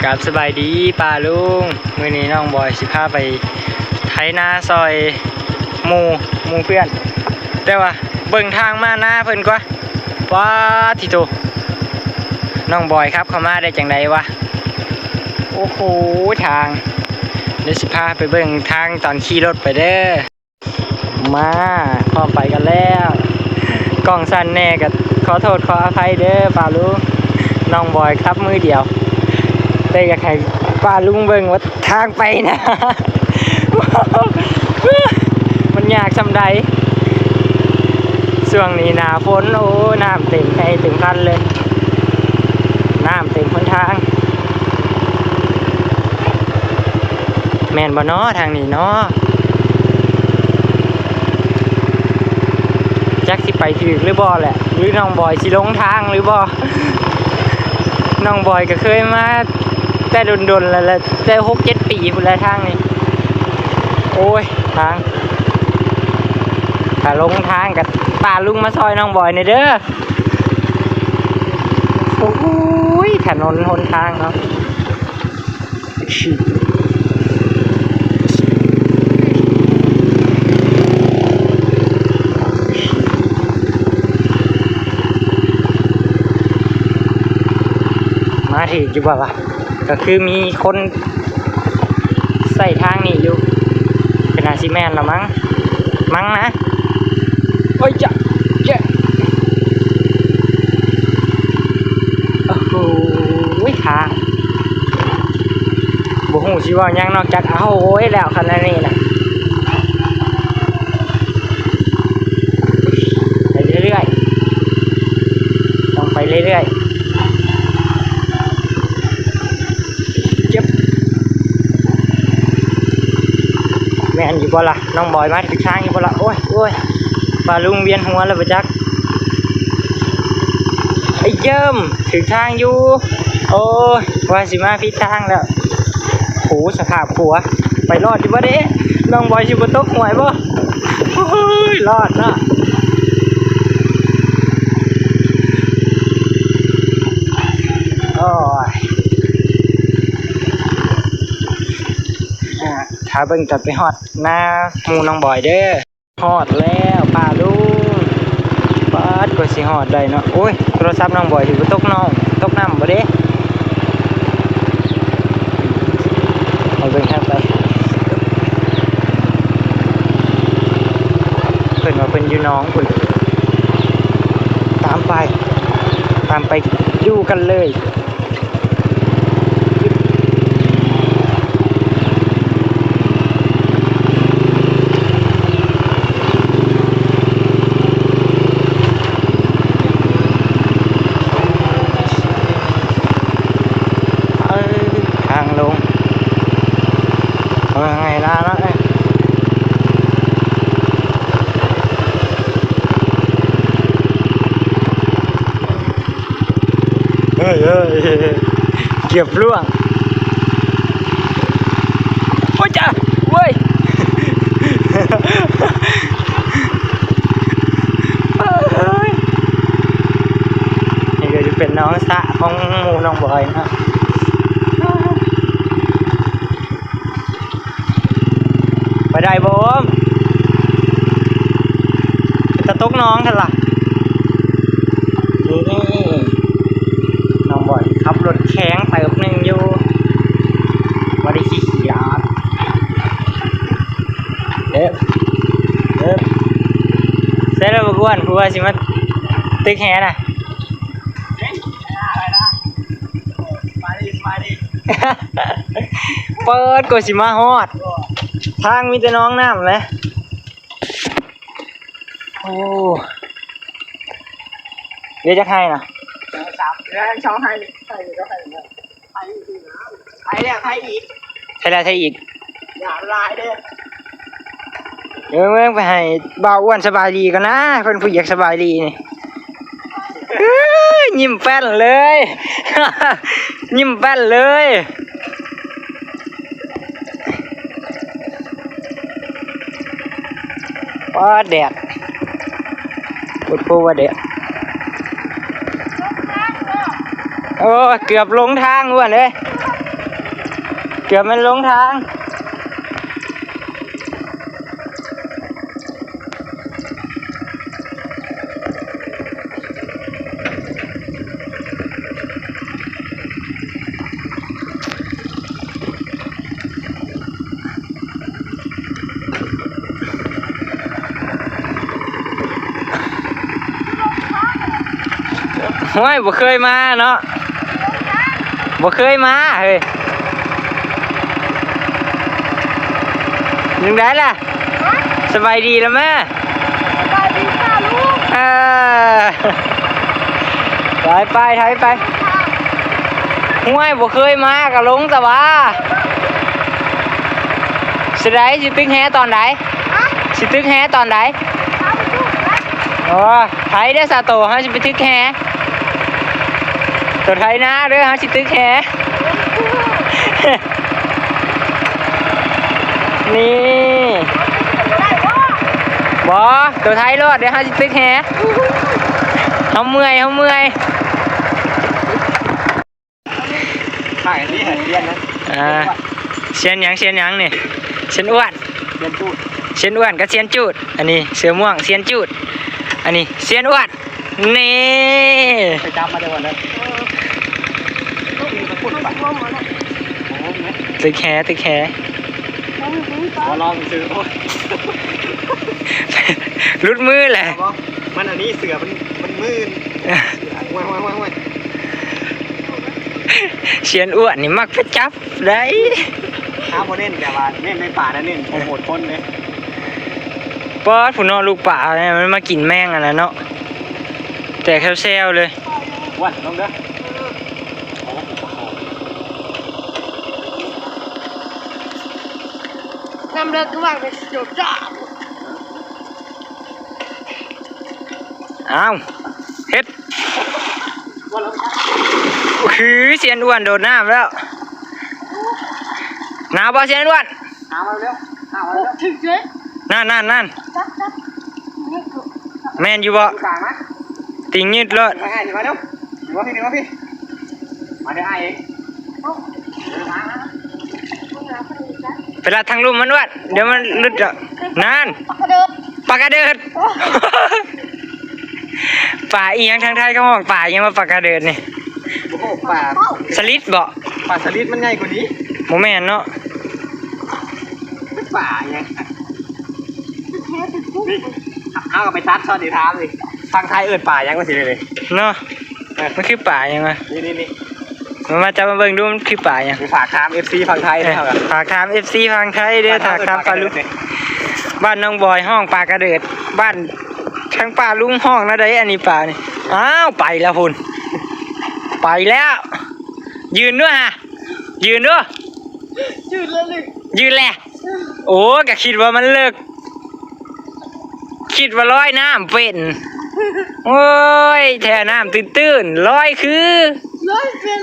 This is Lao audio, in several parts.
ກາບສະບາຍດີປ້າລຸງ, ມື້ນີ້ນ້ອງບອຍຊິພາໄປໄຖນາຊ່ອຍໝູ່ ໝູ່ເພື່ອນ, ແຕ່ວ່າເບິ່ງທາງມານາເພິ່ນກວ່າ. ປາດທິໂທ, ນ້ອງບອຍຂັບເຂົ້າມາໄດ້ຈັ່ງໃດວະ? ໂອ້ໂຫ ທາງ, ດຽວຊິພາໄປເບິ່ງທາງຕອນຂີ່ລົດໄປເດີ້. ມາ ພ້ອມໄປກັນແລ້ວ. ກ້ອງສັ່ນແດ່ກໍຂໍໂທດຂໍອະໄພເດີ້ປ້າລຸງ, ນ້ອງບອຍຂັບມືດຽວ, ແຕ່ຢາກໃຫ້ປ້າລຸງເບິ່ງວ່າທາງໄປນະ ມັນຍາກສ່ຳໃດ. ຊ່ວງນີ້ໜ້າຝົນ, ໂອ້ ນ້ຳເຕັມໄຮ່ເຕັມຄັນເລີຍ, ນ້ຳເຕັມຫົນທາງ. ແມ່ນບໍ່ນໍ ທາງນີ້ນໍ? ຈັກຊິໄປຖືກຫຼືບໍ່ແຫຼະ ຫຼືນ້ອງບອຍຊິຫຼົງທາງຫຼືບໍ່? ນ້ອງບອຍກໍເຄີຍມາແຕ່ດົນໆແລ້ວແຫຼະ, ແຕ່ຫົກເຈັດປີພຸ້ນແຫຼະທາງນີ້. ໂອ້ຍ ທາງ, ຖ້າຫຼົງທາງກໍປ້າລຸງມາຊ່ອຍນ້ອງບອຍແດ່ເດີ້. ໂອ້ຍ ຖະໜົນຫົນທາງເນາະ. ມາຖືກຢູ່ບໍ່ວະ? ກໍຄືມີຄົນໃຊ້ທາງນີ້ຢູ່, ກໍໜ້າຊິແມ່ນລະມັງ, ມັງນະ. ໂອ້ຍ ຈະ ຈະ ໂອ້ໂຫ ທາງ ບໍ່ຮູ້ຊິເວົ້າຫຍັງນອກຈາກ ໂອ້ຍ ແລ້ວຄັນອັນນີ້ນະ. ໄປເລື້ອຍໆ ຕ້ອງໄປເລື້ອຍໆ. ເຈັບ ແມ່ນຢູ່ບໍ່ລະ? ນ້ອງບອຍມາຖືກທາງຢູ່ບໍ່ລະ? ໂອ້ຍ ໂອ້ຍ ປ້າລຸງວຽນຫົວແລ້ວບໍ່ຈັກ. ໄອ້ເຢິມ ຖືກທາງຢູ່. ໂອ້ຍ ວ່າຊິມາຜິດທາງແລ້ວ. ໂຫ ສະພາບຂົວ ໄປລອດຢູ່ບໍ່ເດ? ນ້ອງບອຍຊິບໍ່ຕົກຫ້ວຍບໍ່? ໂອ້ຍ ລອດເນາະ. ໂອ້ຍ ອາ ຖ້າເບິ່ງຕອນໄປຮອດນາໝູ່ນ້ອງບອຍເດີ້. ຮອດແລ້ວປ້າລຸງ. ປາດ ກວ່າຊິຮອດໄດ້ເນາະ. ໂອ້ຍ ໂທລະສັບນ້ອງບອຍຊິບໍ່ຕົກໜອງ ຕົກນ້ຳບໍ່ເດ? ໃຫ້ເບິ່ງທາງໄປ. ເພິ່ນວ່າເພິ່ນຢູ່ໜອງພຸ້ນ. ຕາມໄປ ຕາມໄປດູກັນເລີຍ. ເອີ ທາງລົງ ເອີ ໄງລະເນາະ. ເອີຍ ເອີຍ ເກືອບລ່ວງ. ໂອ້ຍ ຈ້າ ເວີຍ ເອີຍ. ນີ້ກໍຈະເປັນໜອງສະຂອງໝູ່ນ້ອງບອຍເນາະ. ໄປໄດ້ບໍ່? ເປັນຕາຕົກໜອງຊັ້ນລະ. ນີ້ ນ້ອງບອຍຂັບລົດແຂງເຕີບໜຶ່ງຢູ່ ບໍ່ໄດ້ຂີ້ຂຽດ. ເອີ ເອີ ໃສ່ລະບັກອ້ວນ ຜູ້ວ່າຊິມາຕຶກແຫນະ. ເປີດກວ່າຊິມາຮອດ ທາງມີແຕ່ໜອງນ້ຳແຫຼະ. ໂອ້ ເຫຼືອຈັກໄຮ່ນະ? ສາມ ເຫຼືອສອງໄຮ່ ໄຮ່ ໄຮ່ ໄຖແລ້ວໄຖອີກ ໄຖແລ້ວໄຖອີກ ຢ່າຫຼາຍເດີ້. ເອີ ເບິ່ງໄປໃຫ້ບ່າວອ້ວນສະບາຍດີກ່ອນນະ ເພິ່ນຜູ້ຢາກສະບາຍດີນີ້. ເອີຍ ຍິ້ມແປ້ນເລີຍ ຍິ້ມແປ້ນເລີຍ. ປາດ ແດດ ໂພດໂພວ່າແດດ. ໂອ້ຍ ເກືອບຫຼົງທາງອ້ວນເອີຍ. ເກືອບແມ່ນຫຼົງທາງ. ໂອ້ຍ ບໍ່ເຄີຍມາເນາະ ບໍ່ເຄີຍມາເຮີ້ຍ. ຈັ່ງໃດລະ? ສະບາຍດີລະແມ່? ສະບາຍດີຈ້າລູກ. ເອີ ໄປໄປໄປໄປ. ຫ້ວຍ ບໍ່ເຄີຍມາກະຫຼົງຕະຫວາ. ຊິໄດ້ ຊິຕຶກແຫຕອນໃດ? ຮະ? ຊິຕຶກແຫຕອນໃດ? ໂອ້ ໄຖເດີ້ສາໂຕ ເຮົາຊິໄປຕຶກແຫ ໂຕໄຖນາເດີ້ ເຮົາຊິຕຶກແຫ. ນີ້ ບໍ່ ໂຕໄຖໂລດ ດຽວເຮົາຊິຕຶກແຫ. ເຮົາເມື່ອຍ ເຮົາເມື່ອຍ. ຖ່າຍອັນນີ້ໃຫ້ເຊຍນນະ. ອ່າ ເຊຍນຫຍັງ ເຊຍນຫຍັງນີ້? ເຊຍນອ້ວນ ເຊຍນຈູດ ເຊຍນອ້ວນກັບເຊຍນຈູດ. ອັນນີ້ເສືອມ່ວງ ເຊຍນຈູດ ອັນນີ້ເຊຍນອ້ວນ. ນີ້ ໄປຈັບມາແຕ່ວ່ານັ້ນ ຕຶກແຫ ຕຶກແຫ ຂໍລອງຊື້. ໂອ້ຍ ຫຼຸດມືແຫຼະ ມັນອັນນີ້ເສືອ ມັນ ມັນມື່ນ. ໂອ້ຍ ໂອ້ຍ ໂອ້ຍ ໂອ້ຍ. ຊຽນອ້ວນນີ້ມັກໄປຈັບໄດ້. ເຮົາບໍ່ເນັ້ນແບບວ່າເນັ້ນໃນປ່ານະ ເນັ້ນໂປຣໂມດຄົນເດ້. ປາດ ຜູ້ເນາະ ລູກປານີ້ມັນມາກິນແມງອັນນັ້ນເນາະ ແຕກແຊວໆເລີຍ. ອ້ວນ ລົງເດີ. ນ້ຳເລິກຄືວ່າເປັນໂດດດາ. ອ້າວ ເຮັດ ຄືຊຽນອ້ວນໂດດນ້ຳແລ້ວ. ໜາວບໍ່ຊຽນອ້ວນ? ໜາວແລ້ວ ໜາວແລ້ວ ຖືກເລີຍ. ນັ້ນ ນັ້ນ ນັ້ນ ຈັບ ຈັບ ແມ່ນຢູ່ບໍ່? ຕີງຍືດໂລດ. ມາເດີອ້າຍ ມາເດີ ມາເດີອ້າຍເອງ. ໄປລັດທາງລຸ່ມມັນວັດ ດຽວມັນຫຼຸດດອກ. ນັ້ນ ປາກະເດີດ ປາກະເດີດ. ປາອີ່ຫຍັງ? ທາງໄທເຂົາຮ້ອງປາອີ່ຫຍັງວ່າປາກະເດີດນີ້? ໂອ້ໂຫ ປາສະລິດບໍ? ປາສະລິດມັນໃຫຍ່ກວ່ານີ້. ບໍ່ແມ່ນເນາະ. ປາອີ່ຫຍັງ? ນີ້ ເຮົາກໍໄປຕັດຊ່ອນນີ້ຖາມນີ້ ຝັ່ງໄທເອີ້ນປາຫຍັງວ່າຊີ້ນີ້ເນາະ. ເອີ ມັນຄືປາຫຍັງວະ? ນີ້ໆໆ ມາ ມາຈັບມາເບິ່ງດູ ມັນຄືປາຫຍັງ? ໄປຝາກຖາມເອັຟຊີຝັ່ງໄທເດີ. ເອີ ເຮົາກໍຝາກຖາມເອັຟຊີຝັ່ງໄທເດີ ຝາກຖາມປາລຸງ. ບ້ານນ້ອງບອຍຮ້ອງປາກະເດີດ ບ້ານທາງປ້າລຸງຮ້ອງແນວໃດ? ອັນນີ້ປານີ້. ອ້າວ ໄປແລ້ວພຸ້ນ ໄປແລ້ວ. ຢືນດູຫາ ຢືນດູ. ຢືນແລ້ວນີ້ ຢືນແລ້ວ. ໂອ້ ກະຄິດວ່າມັນເລິກ ຄິດວ່າລອຍນ້ຳເປັນ. ໂອ້ຍ ແທ້ນ້ຳຕື້ນໆ ລອຍຄື ລອຍເປັນ.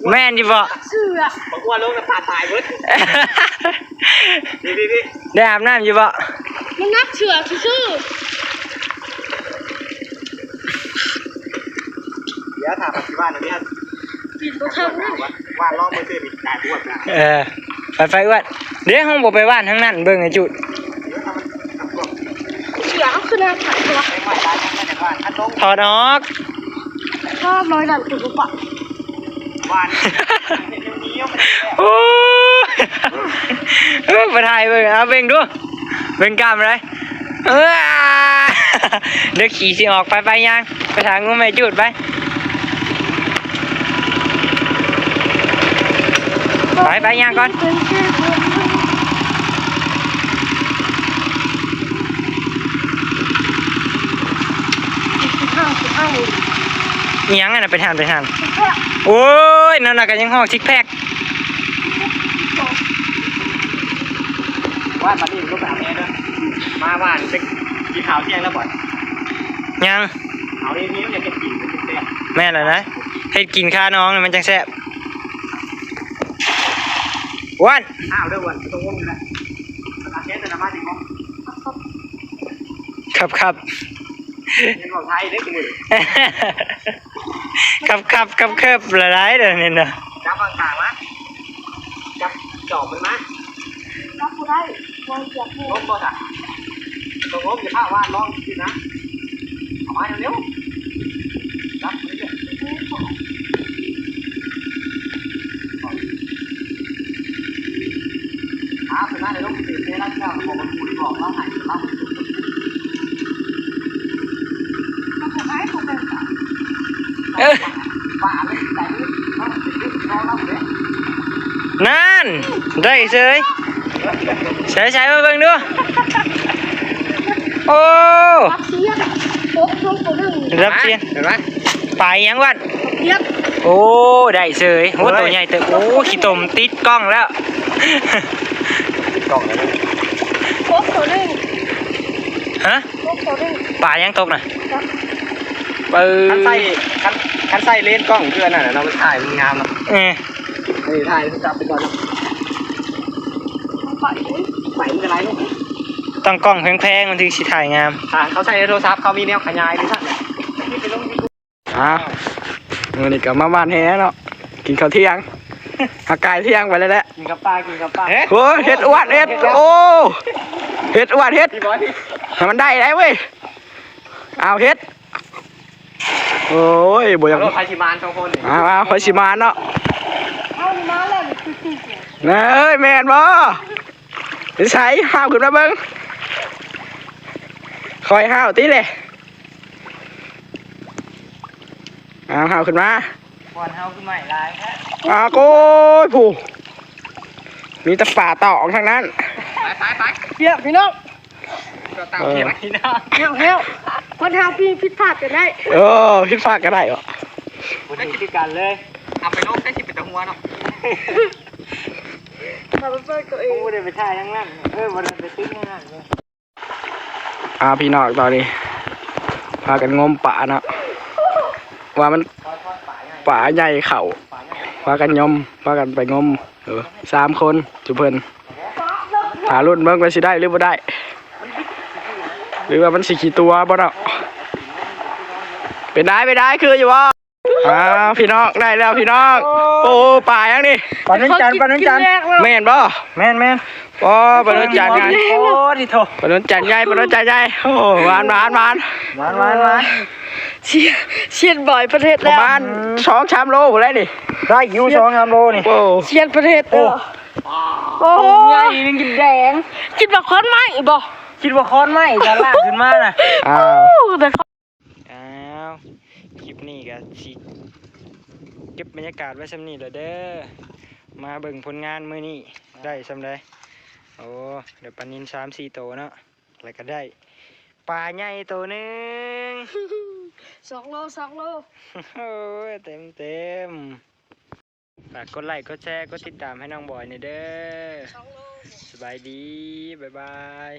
ແມ່ນຢູ່ບໍ່? ເສືອ ບັກອ້ວນລົງນ້ຳປາຕາຍເບິດ. ນີ້ໆໆ ໄດ້ອາບນ້ຳຢູ່ບໍ່? ມັນໜັກເສືອຊື່ໆ. ດຽວຖ້າມັນຊິວ່ານອັນນີ້ ປີນບໍ່ເຖິງ. ວ່າລອງເບິ່ງຊື່ນີ້ ໄດ້ບວກນະ. ເອີ ໄປໆ ອ້ວນ. ເດ້ ເຮົາບໍ່ໄປຫວ່ານທາງນັ້ນເບິ່ງໄອ້ຈຸດ. ເສືອເຮົາຂຶ້ນມາຂາຍຕົວ. ຖອດອອກ. ຖ້າລອຍນັ້ນຄືບໍ່ປະ. ຫວ່ານ. ໂອ້ ເອີ ບໍ່ຖ່າຍເບິ່ງ. ເອົາເບິ່ງດູ ເບິ່ງກ້າມເລີຍ. ເອີ ດຽວຂີ້ຊິອອກ. ໄປໆ ຍ່າງໄປຫາງຸ້ມໄອ້ຈຸດໄປ. ໄປໆ ຍ່າງກ່ອນ. ອີ່ຫຍັງຫັ້ນນະ? ໄປທານ ໄປທານ. ໂອ້ຍ ນັ້ນນະ ກໍຍັງຮ້ອງຊິກແພັກ. ວ່ານມານີ້ລູກໄປຫາແມ່ເດີ. ມາວ່ານໄປກິນເຂົ້າທ່ຽງແລ້ວບໍ່? ຍັງ. ເອົາອີ່ນີ້ມັນຢາກເຮັດກິນ ມັນຊິແຊບ. ແມ່ນແລ້ວນະ ເຮັດກິນຄານ້ອງນີ້ມັນຈັ່ງແຊບ. ອ້ວນ. ອ້າວ ເດີອ້ວນ ຕົກລົງຢູ່ນະ. ຄັບໆ ເປັນເວົ້າໄທເດ້ ຄື ຄັບໆ ຄັບເຄີບຫຼາຍໆ ເດີນີ້ນະ. ຈັບຂ້າງໆ ມາ ຈັບ. ຈອບມັນມາ ຈັບບໍ່ໄດ້ ບໍ່ໃຫ້ຈັບ. ງົບບໍ່ຊະ? ຕ້ອງງົບ ຢ່າພາວາດລອງຊິນະ. ເອົາມາເລັວໆ ຈັບມັນເລີຍ. ຫາເພິ່ນມາໄດ້ລົງເສດໃນລາວເຈົ້າ ບອກວ່າກູຫຼອກລາວໃຫ້ລາວ. ເອີ ນັ້ນ ໄດ້ເສີຍ. ໃສ່ໆ ມາເບິ່ງດູ. ໂອ້ ຮັບຊຽນ ຕົກລົງໂຕໜຶ່ງ ຮັບຊຽນ. ເຫັນບໍ່? ປາຫຍັງວັດ? ເຫັນ. ໂອ້ ໄດ້ເສີຍ. ໂອ້ ໂອ້ຍ ໂຕໃຫຍ່ເຕີບ. ໂອ້ ຂີ້ຕົມຕິດກ້ອງແລ້ວ ຕິດກ້ອງແລ້ວ. ຕົກໂຕໜຶ່ງ. ຮະ? ຕົກໂຕໜຶ່ງ. ປາຫຍັງຕົກນະ? ເອີ ຄັນໃສ່ ຄັນ ຄັນໃສ່ເລນກ້ອງຄືອັນນັ້ນນະເນາະ ມັນຖ່າຍມັນງາມເນາະ. ເອີ ນີ້ຖ່າຍຈັບໄປກ່ອນເນາະ. ໄປ ໄປມັນກະໄດ້ລູກ. ຕ້ອງກ້ອງແພງໆ ມັນເຖິງຊິຖ່າຍງາມ. ຖ້າເຂົາໃສ່ໃນໂທລະສັບ ເຂົາມີແນວຂະຫຍາຍຢູ່ຊັ້ນ. ອ້າວ ມື້ນີ້ກະມາຫວ່ານແຫເນາະ ກິນເຂົ້າທ່ຽງ ຫາກາຍທ່ຽງໄປແລ້ວແຫຼະ. ກິນກັບປາ ກິນກັບປາ. ໂອ້ຍ ເຫັດອວດ ເຫັດ ໂອ້ ເຫັດອວດ ເຫັດ ໃຫ້ມັນໄດ້ໄດ໋ເວີຍ. ອ້າວ ເຫັດ ໂອ້ຍ ບໍ່ຢາກ ເອົາໂລດ ໃຜຊິມານສອງຄົນນີ້. ອ້າວ ອ້າວ ໃຜຊິມານເນາະ. ເອົານີ້ມາແລ້ວນີ້ຄືຊິ ເອີຍ ແມ່ນບໍ່? ໃສ ຫ້າວຂຶ້ນມາເບິ່ງ. ຂ້ອຍຫ້າວຕິແຫຼະ. ອ້າວ ຫ້າວຂຶ້ນມາ. ບ່ອນເຮົາຄືໃໝ່ຫຼາຍແທ້. ອ້າວ ໂອ້ຍ ຜູ້ ມີແຕ່ປາຕອງທັງນັ້ນ. ໄປ ໄປ ໄປ ເພຍ ພີ່ນ້ອງ. ກໍຕາມ ເອີ ເພຍ ພີ່ນ້ອງ. ແຮວໆ ຄົນເຮົາຜິດ ຜິດພາດກັນໄດ້. ເອີ ຜິດພາດກັນໄດ້ເບາະ. ບໍ່ໄດ້ຄືກັນເລີຍ. ເອົາໄປລົງໃສ່ຊິເປັນຕາຫົວເນາະ. ເຮົາໄປເປີດໂຕເອງ. ບໍ່ໄດ້ໄປຖ່າຍທາງນັ້ນ. ເອີ ບໍ່ໄດ້ໄປຕຶກທາງນັ້ນເລີຍ. ອ່າ ພີ່ນ້ອງ ຕອນນີ້ພາກັນງົມປາເນາະ ວ່າມັນປາໃຫຍ່ເຂົ້າ ພາກັນຍົມ ພາກັນໄປງົມ ເອີ ສາມຄົນ ຈຸເພິ່ນ ຖ້າລຸ້ນເບິ່ງວ່າຊິໄດ້ຫຼືບໍ່ໄດ້ ຫຼືວ່າມັນຊິຂີ້ຕົວບໍ່ເນາະ. ເປັນໄດ ເປັນໄດ ຄືຢູ່ບໍ່? ອ້າວ ພີ່ນ້ອງ ໄດ້ແລ້ວພີ່ນ້ອງ. ໂອ້ ປາຫຍັງນີ້? ປານວນຈັນ ປານວນຈັນ. ແມ່ນບໍ່? ແມ່ນໆ. ໂອ້ ປານວນຈັນໃຫຍ່. ໂອ້ ຕິໂທ ປານວນຈັນໃຫຍ່ ປານວນຈັນໃຫຍ່. ໂອ້ ຫວານໆ ຫວານ ຫວານໆ ຫວານ. ຊຽນ ຊຽນບອຍປະເທດແລ້ວ ປະມານສອງສາມໂລພຸ້ນແຫຼະນີ້. ໄດ້ຢູ່ສອງສາມໂລນີ້. ໂອ້ ຊຽນປະເທດແລ້ວ. ໂອ້ ໂຕໃຫຍ່ ຍັງກິນແດງ. ຄິດວ່າຂອນໄມ້ບໍ່? ຄິດວ່າຂອນໄມ້ ຕອນລາກຂຶ້ນມານະ. ອ້າວ ອ້າວ ຄລິບນີ້ກະຊິເກັບບັນຍາກາດໄວ້ຊ່ຳນີ້ແຫຼະເດີ ມາເບິ່ງຜົນງານມື້ນີ້ໄດ້ຊ່ຳໃດ. ໂອ້ ໄດ້ປານິນສາມສີ່ໂຕເນາະ ແລ້ວກະໄດ້ປາໃຫຍ່ໂຕໜຶ່ງ ສອງໂລ ສອງໂລ. ໂອ້ຍ ເຕັມໆ. ຝາກກົດໄລ້ ກົດແຊ ກົດຕິດຕາມໃຫ້ນ້ອງບອຍແດ່ເດີ. ສອງໂລ. ສະບາຍດີ ບາຍບາຍ.